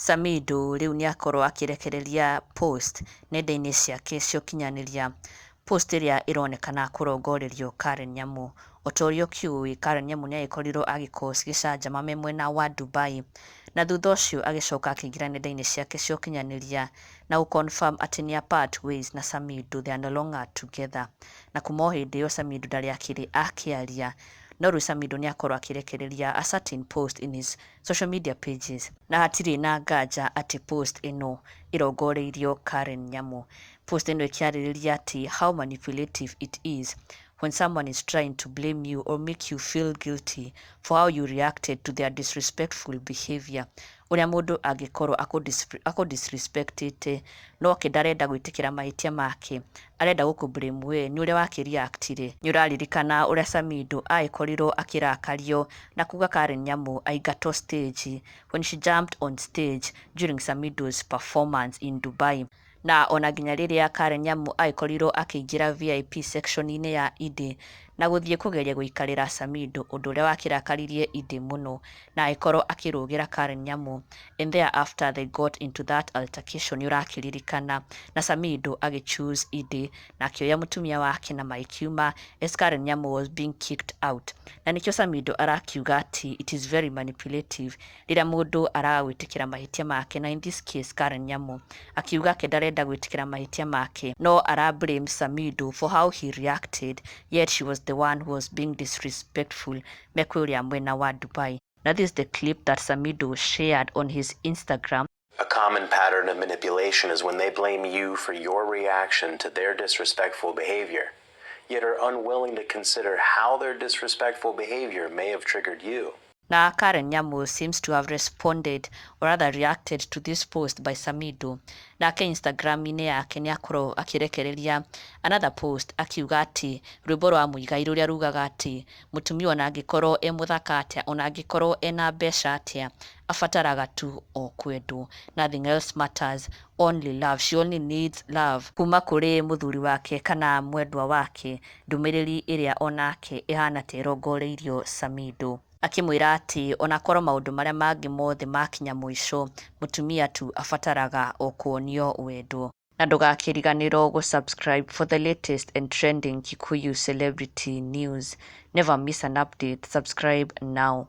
Samidoh rĩu nĩakorwo akĩrekereria post nenda-inĩ ciake cia ũkinyanĩria, post ĩrĩa ĩronekana kũrongorerio Karen Nyamu. O ta ũrĩa ũkĩũĩ, Karen Nyamu nĩagĩkorirwo agĩ cause gĩcanjama me mwena wa Dubai, na thutha ũcio agĩcoka akĩingĩra nenda-inĩ ciake cia ũkinyanĩria na gũ confirm atĩ nĩ a part ways na Samidoh, they are no longer together. Na kuma o hĩndĩ ĩyo Samidoh ndarĩ akĩrĩ akĩaria, no rĩu Samidoh nĩ akorwo akĩrekereria a certain post in his social media pages, na hatirĩ na nganja atĩ post ĩno ĩrongoreirio Karen Nyamu. Post ĩno ĩkĩarĩrĩria atĩ how manipulative it is when someone is trying to blame you or make you feel guilty for how you reacted to their disrespectful behavior. Ũrĩa mũndũ angĩkorwo akũ disrespectĩte no ke ndarenda gwĩtĩkĩra mahĩtia make, arenda gũkũ blame we nĩ ũrĩa wakĩreactire. Nĩ ũraririkana ũrĩa Samidoh agĩkorirwo akĩrakario na kuga Karen Nyamu aingatwo stage when she jumped on stage during Samidoh's performance in Dubai. Na ona nginya rĩrĩa Karen Nyamu agĩkorirwo akĩingĩra VIP section-inĩ ya Eddie na gũthiĩ kũgeria gũikarĩra Samidoh, ũndũ ũrĩa wakĩrakaririe Eddie mũno na agĩkorwo akĩrũgĩra Karen Nyamu, and thereafter they got into that altercation, nĩ ũrakĩririkana, na Samidoh agĩ choose Eddie na akĩoya mũtumia wake na magĩkiuma as Karen Nyamu was being kicked out. Na nĩkĩo Samidoh arakiuga atĩ it is very manipulative rĩrĩa mũndũ araga gwĩtĩkĩra mahĩtia make, na in this case Karen Nyamu akiuga ke ndarenda gwĩtĩkĩra mahĩtia make no ara blame Samidoh for how he reacted, yet she was the one who was being disrespectful me kũrĩa mwena wa Dubai. Now this is the clip that Samidoh shared on his Instagram. A common pattern of manipulation is when they blame you for your reaction to their disrespectful behavior, yet are unwilling to consider how their disrespectful behavior may have triggered you. Na Karen Nyamu seems to have responded, or rather reacted, to this post by Samidoh. Nake Instagram-inĩ yake nĩ akorwo akĩrekereria another post akiuga atĩ rwĩmbo rwa Muigai rũrĩa rugaga atĩ mũtumia ona angĩkorwo e mũthaka atĩa, ona angĩkorwo ena mbeca atĩa, abataraga tu o kwendwo, nothing else matters, only love, she only needs love kuma kũrĩ mũthuri wake kana mwendwa wake, ndũmĩrĩri ĩrĩa onake ĩhana ta ĩrongoreirio Samidoh, akĩmwĩra atĩ onakorwo maũndũ marĩa mangĩ mothe makinya mũico, mũtumia tu abataraga o kuonio wendo. Na ndũgakĩriganĩrwo gũ-subscribe for the latest and trending Kikuyu celebrity news. Never miss an update. Subscribe now.